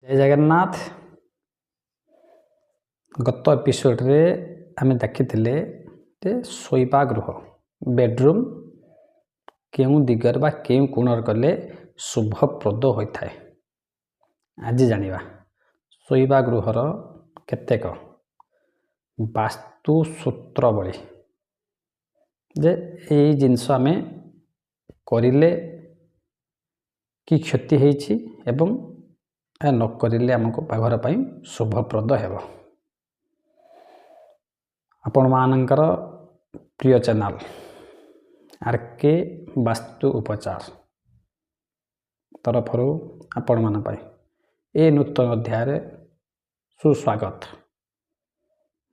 ଜୟ ଜଗନ୍ନାଥ। ଗତ ଏପିସୋଡ଼ରେ ଆମେ ଦେଖିଥିଲେ ଯେ ଶୋଇବା ଗୃହ, ବେଡ଼ରୁମ୍ କେଉଁ ଦିଗରେ ବା କେଉଁ କୋଣରେ କଲେ ଶୁଭପ୍ରଦ ହୋଇଥାଏ। ଆଜି ଜାଣିବା ଶୋଇବା ଗୃହର କେତେକ ବାସ୍ତୁ ସୂତ୍ରବଳୀ, ଯେ ଏଇ ଜିନିଷ ଆମେ କରିଲେ କି କ୍ଷତି ହେଇଛି ଏବଂ ଏହା ନ କରିଲେ ଆମକୁ ଘର ପାଇଁ ଶୁଭପ୍ରଦ ହେବ। ଆପଣମାନଙ୍କର ପ୍ରିୟ ଚ୍ୟାନେଲ୍ ଆର୍ କେ ବାସ୍ତୁ ଉପଚାର ତରଫରୁ ଆପଣମାନଙ୍କ ପାଇଁ ଏ ନୂତନ ଅଧ୍ୟାୟରେ ସୁସ୍ୱାଗତ।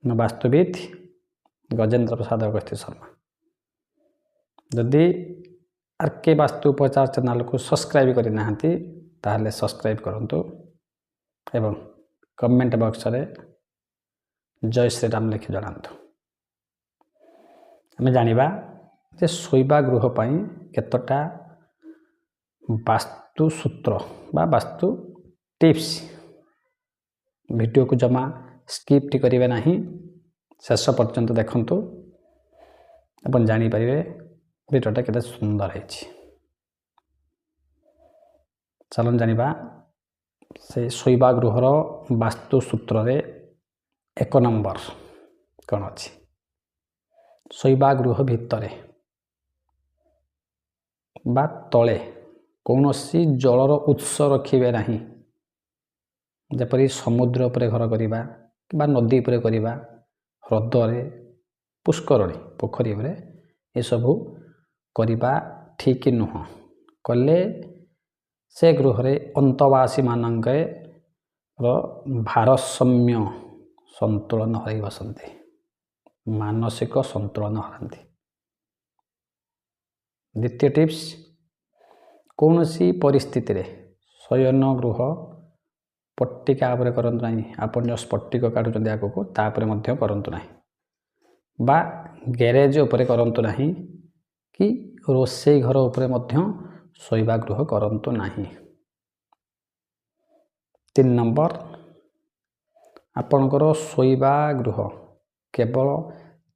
ମୁଁ ବାସ୍ତୁବିତ୍ ଗଜେନ୍ଦ୍ର ପ୍ରସାଦ ଅଗସ୍ତ୍ୟ ଶର୍ମା। ଯଦି ଆର୍ କେ ବାସ୍ତୁ ଉପଚାର ଚ୍ୟାନେଲ୍କୁ ସବସ୍କ୍ରାଇବ୍ କରିନାହାନ୍ତି, ତାହେଲେ ସବସ୍କ୍ରାଇବ୍ କରନ୍ତୁ ଏବଂ କମେଣ୍ଟ ବକ୍ସରେ ଜୟ ଶ୍ରୀରାମ ଲେଖି ଜଣାନ୍ତୁ। ଆମେ ଜାଣିବା ଯେ ଶୋଇବା ଗୃହ ପାଇଁ କେତେଟା ବାସ୍ତୁ ସୂତ୍ର ବା ବାସ୍ତୁ ଟିପ୍ସ। ଭିଡ଼ିଓକୁ ଜମା ସ୍କିପ୍ଟ କରିବେ ନାହିଁ, ଶେଷ ପର୍ଯ୍ୟନ୍ତ ଦେଖନ୍ତୁ, ଆପଣ ଜାଣିପାରିବେ ଭିଡ଼ିଓଟା କେତେ ସୁନ୍ଦର ହେଇଛି। ଚାଲନ୍ତୁ ଜାଣିବା ସେ ଶୋଇବା ଗୃହର ବାସ୍ତୁ ସୂତ୍ରରେ 1 ନମ୍ବର କ'ଣ ଅଛି। ଶୋଇବା ଗୃହ ଭିତରେ ବା ତଳେ କୌଣସି ଜଳର ଉତ୍ସ ରଖିବେ ନାହିଁ, ଯେପରି ସମୁଦ୍ର ଉପରେ ଘର କରିବା କିମ୍ବା ନଦୀ ଉପରେ କରିବା, ହ୍ରଦରେ, ପୁଷ୍କରଣୀ, ପୋଖରୀ ଉପରେ ଏସବୁ କରିବା ଠିକ୍ ନୁହଁ। କଲେ ସେ ଗୃହରେ ଅନ୍ତବାସୀମାନଙ୍କର ଭାରସାମ୍ୟ ସନ୍ତୁଳନ ହରାଇ ବସନ୍ତି, ମାନସିକ ସନ୍ତୁଳନ ହରାନ୍ତି। ଦ୍ୱିତୀୟ ଟିପ୍ସ, କୌଣସି ପରିସ୍ଥିତିରେ ଶୟନ ଗୃହ ପଟିକା ଉପରେ କରନ୍ତୁ ନାହିଁ। ଆପଣ ଯେଉଁ ସ୍ଫଟିକ କାଢ଼ୁଛନ୍ତି ଆଗକୁ, ତା ଉପରେ ମଧ୍ୟ କରନ୍ତୁ ନାହିଁ, ବା ଗ୍ୟାରେଜ ଉପରେ କରନ୍ତୁ ନାହିଁ, କି ରୋଷେଇ ଘର ଉପରେ ମଧ୍ୟ ଶୋଇବା ଗୃହ କରନ୍ତୁ ନାହିଁ। 3 ନମ୍ବର, ଆପଣଙ୍କର ଶୋଇବା ଗୃହ କେବଳ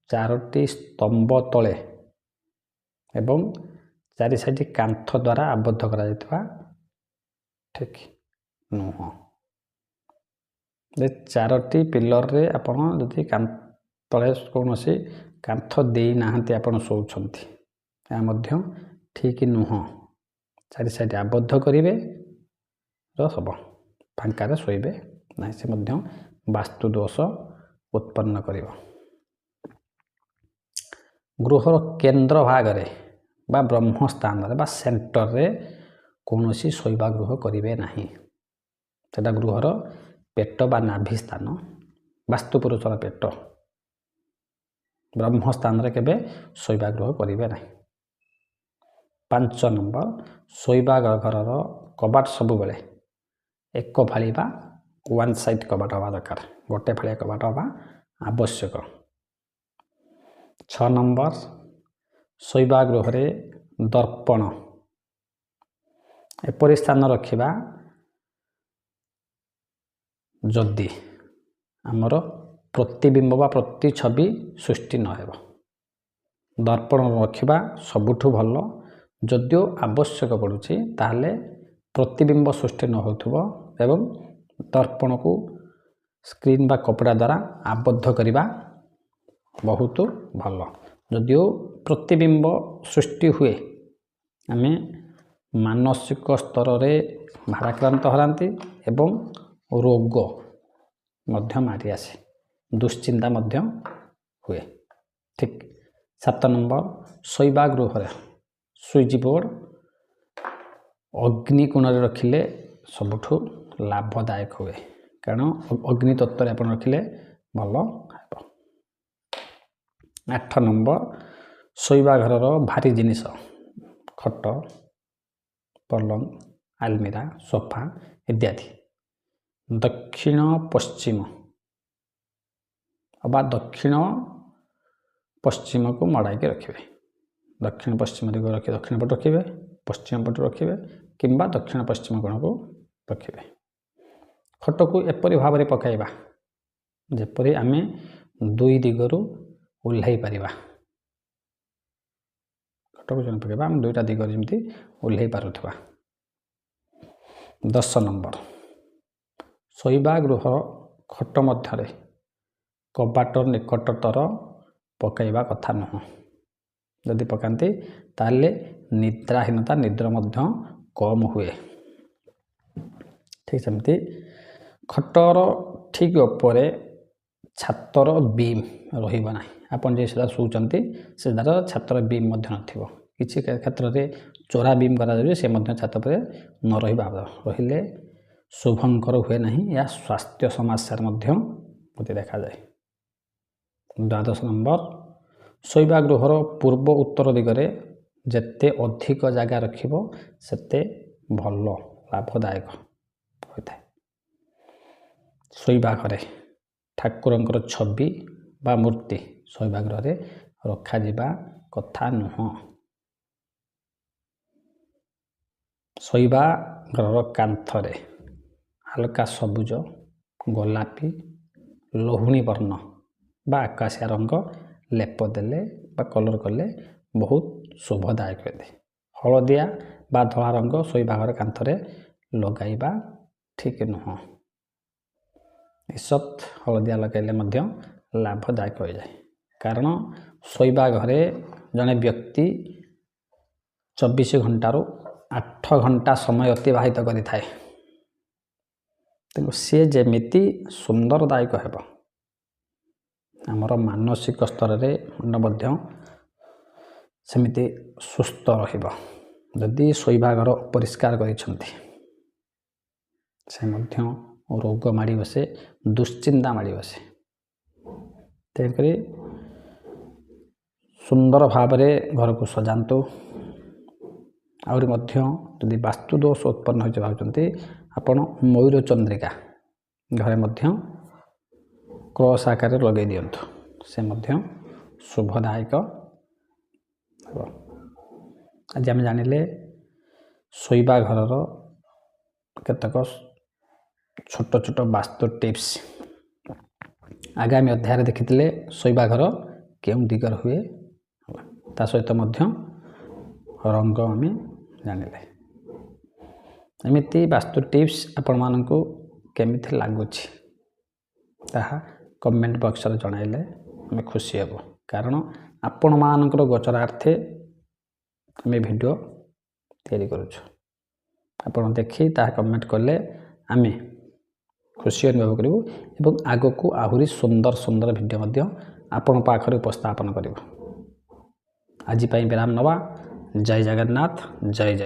4ଟି ସ୍ତମ୍ଭ ତଳେ ଏବଂ ଚାରି ସାଇଡ଼ କାନ୍ଥ ଦ୍ୱାରା ଆବଦ୍ଧ କରାଯାଇଥିବା ଠିକ୍ ନୁହଁ। ଯେ 4ଟି ପିଲରରେ ଆପଣ ଯଦି ତଳେ କୌଣସି କାନ୍ଥ ଦେଇନାହାନ୍ତି, ଆପଣ ଶୋଉଛନ୍ତି, ଏହା ମଧ୍ୟ ଠିକ୍ ନୁହଁ। ଚାରି ସାଇଡ଼ ଆବଦ୍ଧ କରିବେ ର ହେବ, ଫାଙ୍କାରେ ଶୋଇବେ ନାହିଁ, ସେ ମଧ୍ୟ ବାସ୍ତୁ ଦୋଷ ଉତ୍ପନ୍ନ କରିବ। ଗୃହର କେନ୍ଦ୍ର ଭାଗରେ ବା ବ୍ରହ୍ମସ୍ଥାନରେ ବା ସେଣ୍ଟରରେ କୌଣସି ଶୋଇବା ଗୃହ କରିବେ ନାହିଁ। ସେଟା ଗୃହର ପେଟ ବା ନାଭି ସ୍ଥାନ, ବାସ୍ତୁ ପୁରୁଷର ପେଟ, ବ୍ରହ୍ମସ୍ଥାନରେ କେବେ ଶୋଇବା ଗୃହ କରିବେ ନାହିଁ। 5 ନମ୍ବର, ଶୋଇବା ଘରର କବାଟ ସବୁବେଳେ ଏକ ଫାଳି ବା ୱାନ୍ ସାଇଡ଼୍ କବାଟ ହେବା ଦରକାର, ଗୋଟେ ଫାଳିଆ କବାଟ ହେବା ଆବଶ୍ୟକ। 6 ନମ୍ବର, ଶୋଇବା ଗୃହରେ ଦର୍ପଣ ଏପରି ସ୍ଥାନ ରଖିବା ଯଦି ଆମର ପ୍ରତିବିମ୍ବ ବା ପ୍ରତିଛବି ସୃଷ୍ଟି ନ ହେବ। ଦର୍ପଣ ରଖିବା ସବୁଠୁ ଭଲ। ଯଦିଓ ଆବଶ୍ୟକ ପଡ଼ୁଛି, ତାହେଲେ ପ୍ରତିବିମ୍ବ ସୃଷ୍ଟି ନ ହେଉଥିବ ଏବଂ ଦର୍ପଣକୁ ସ୍କ୍ରିନ୍ ବା କପଡ଼ା ଦ୍ୱାରା ଆବଦ୍ଧ କରିବା ବହୁତ ଭଲ। ଯଦିଓ ପ୍ରତିବିମ୍ବ ସୃଷ୍ଟି ହୁଏ, ଆମେ ମାନସିକ ସ୍ତରରେ ଭାରାକ୍ରାନ୍ତ ହରାନ୍ତି ଏବଂ ରୋଗ ମଧ୍ୟ ମାଡ଼ି ଆସେ, ଦୁଶ୍ଚିନ୍ତା ମଧ୍ୟ ହୁଏ। ଠିକ୍ 7 ନମ୍ବର, ଶୋଇବା ଗୃହରେ ସୁଇଚ୍ ବୋର୍ଡ଼ ଅଗ୍ନି କୋଣରେ ରଖିଲେ ସବୁଠୁ ଲାଭଦାୟକ ହୁଏ, କାରଣ ଅଗ୍ନି ତତ୍ତ୍ୱରେ ଆପଣ ରଖିଲେ ଭଲ ହେବ। 8 ନମ୍ବର, ଶୋଇବା ଘରର ଭାରି ଜିନିଷ ଖଟ, ପଲଙ୍କ, ଆଲମିରା, ସୋଫା ଇତ୍ୟାଦି ଦକ୍ଷିଣ ପଶ୍ଚିମ ଅବା ଦକ୍ଷିଣ ପଶ୍ଚିମକୁ ମଡ଼ାଇକି ରଖିବେ। ଦକ୍ଷିଣ ପଶ୍ଚିମ ଦିଗ ରଖି ଦକ୍ଷିଣ ପଟେ ରଖିବେ, ପଶ୍ଚିମ ପଟେ ରଖିବେ କିମ୍ବା ଦକ୍ଷିଣ ପଶ୍ଚିମ କୋଣକୁ ରଖିବେ। ଖଟକୁ ଏପରି ଭାବରେ ପକାଇବା ଯେପରି ଆମେ ଦୁଇ ଦିଗରୁ ଓହ୍ଲାଇ ପାରିବା। ଖଟକୁ ଯେମିତି ପକାଇବା, ଆମେ ଦୁଇଟା ଦିଗରେ ଯେମିତି ଓହ୍ଲାଇ ପାରୁଥିବା। 10 ନମ୍ବର, ଶୋଇବା ଗୃହ ଖଟ ମଧ୍ୟରେ କବାଟ ନିକଟତର ପକାଇବା କଥା ନୁହଁ। ଯଦି ପକାନ୍ତି ତାହେଲେ ନିଦ୍ରାହୀନତା, ନିଦ୍ର ମଧ୍ୟ କମ୍ ହୁଏ। ଠିକ୍ ସେମିତି ଖଟର ଠିକ୍ ଉପରେ ଛାତର ବିମ୍ ରହିବ ନାହିଁ। ଆପଣ ଯେ ସେଟା ଶୋଉଛନ୍ତି, ସେଟାର ଛାତର ବିମ୍ ମଧ୍ୟ ନଥିବ। କିଛି କ୍ଷେତ୍ରରେ ଚୋରା ବିମ୍ କରାଯାଉଛି, ସେ ମଧ୍ୟ ଛାତ ଉପରେ ନ ରହିବା, ରହିଲେ ଶୁଭଙ୍କର ହୁଏ ନାହିଁ। ଏହା ସ୍ୱାସ୍ଥ୍ୟ ସମସ୍ୟାର ମଧ୍ୟ ମୋତେ ଦେଖାଯାଏ। 12 ନମ୍ବର, ଶୋଇବା ଗୃହର ପୂର୍ବ ଉତ୍ତର ଦିଗରେ ଯେତେ ଅଧିକ ଜାଗା ରଖିବ ସେତେ ଭଲ, ଲାଭଦାୟକ ହୋଇଥାଏ। ଶୋଇବା ଘରେ ଠାକୁରଙ୍କର ଛବି ବା ମୂର୍ତ୍ତି ଶୋଇବା ଗୃହରେ ରଖାଯିବା କଥା ନୁହଁ। ଶୋଇବା ଘରର କାନ୍ଥରେ ହାଲକା ସବୁଜ, ଗୋଲାପୀ, ଲହୁଣୀ ବର୍ଣ୍ଣ ବା ଆକାଶିଆ ରଙ୍ଗ ଲେପ ଦେଲେ ବା କଲର୍ କଲେ ବହୁତ ଶୁଭଦାୟକ ହୋଇଥାଏ। ହଳଦିଆ ବା ଧଳା ରଙ୍ଗ ଶୋଇବା ଘର କାନ୍ଥରେ ଲଗାଇବା ଠିକ୍ ନୁହଁ। ଈଷତ୍ ହଳଦିଆ ଲଗାଇଲେ ମଧ୍ୟ ଲାଭଦାୟକ ହୋଇଯାଏ, କାରଣ ଶୋଇବା ଘରେ ଜଣେ ବ୍ୟକ୍ତି 24 ଘଣ୍ଟାରୁ 8 ଘଣ୍ଟା ସମୟ ଅତିବାହିତ କରିଥାଏ। ତେଣୁ ସିଏ ଯେମିତି ସୁନ୍ଦରଦାୟକ ହେବ, ଆମର ମାନସିକ ସ୍ତରରେ ମନ ମଧ୍ୟ ସେମିତି ସୁସ୍ଥ ରହିବ। ଯଦି ଶୋଇବା ଘର ଅପରିଷ୍କାର କରିଛନ୍ତି, ସେ ମଧ୍ୟ ରୋଗ ମାଡ଼ି ବସେ, ଦୁଶ୍ଚିନ୍ତା ମାଡ଼ି ବସେ। ତେଣୁକରି ସୁନ୍ଦର ଭାବରେ ଘରକୁ ସଜାନ୍ତୁ। ଆହୁରି ମଧ୍ୟ ଯଦି ବାସ୍ତୁଦୋଷ ଉତ୍ପନ୍ନ ହୋଇଛି ଭାବୁଛନ୍ତି ଆପଣ, ମୟୂର ଚନ୍ଦ୍ରିକା ଘରେ ମଧ୍ୟ କ୍ରସ୍ ଆକାରରେ ଲଗାଇ ଦିଅନ୍ତୁ, ସେ ମଧ୍ୟ ଶୁଭଦାୟକ ହେବ। ଆଜି ଆମେ ଜାଣିଲେ ଶୋଇବା ଘରର କେତେକ ଛୋଟ ଛୋଟ ବାସ୍ତୁ ଟିପ୍ସ। ଆଗାମୀ ଅଧ୍ୟାୟରେ ଦେଖିଥିଲେ ଶୋଇବା ଘର କେଉଁ ଦିଗରେ ହୁଏ, ତା ସହିତ ମଧ୍ୟ ରଙ୍ଗ ଆମେ ଜାଣିଲେ। ଏମିତି ବାସ୍ତୁ ଟିପ୍ସ ଆପଣମାନଙ୍କୁ କେମିତି ଲାଗୁଛି ତାହା କମେଣ୍ଟ ବକ୍ସରେ ଜଣାଇଲେ ଆମେ ଖୁସି ହେବୁ, କାରଣ ଆପଣମାନଙ୍କର ଗୋଚରାର୍ଥେ ଆମେ ଭିଡ଼ିଓ ତିଆରି କରୁଛୁ। ଆପଣ ଦେଖି ତାହା କମେଣ୍ଟ କଲେ ଆମେ ଖୁସି ଅନୁଭବ କରିବୁ ଏବଂ ଆଗକୁ ଆହୁରି ସୁନ୍ଦର ସୁନ୍ଦର ଭିଡ଼ିଓ ମଧ୍ୟ ଆପଣଙ୍କ ପାଖରେ ଉପସ୍ଥାପନ କରିବୁ। ଆଜି ପାଇଁ ବିରାମ ନେବା। ଜୟ ଜଗନ୍ନାଥ, ଜୟ ଜୟ।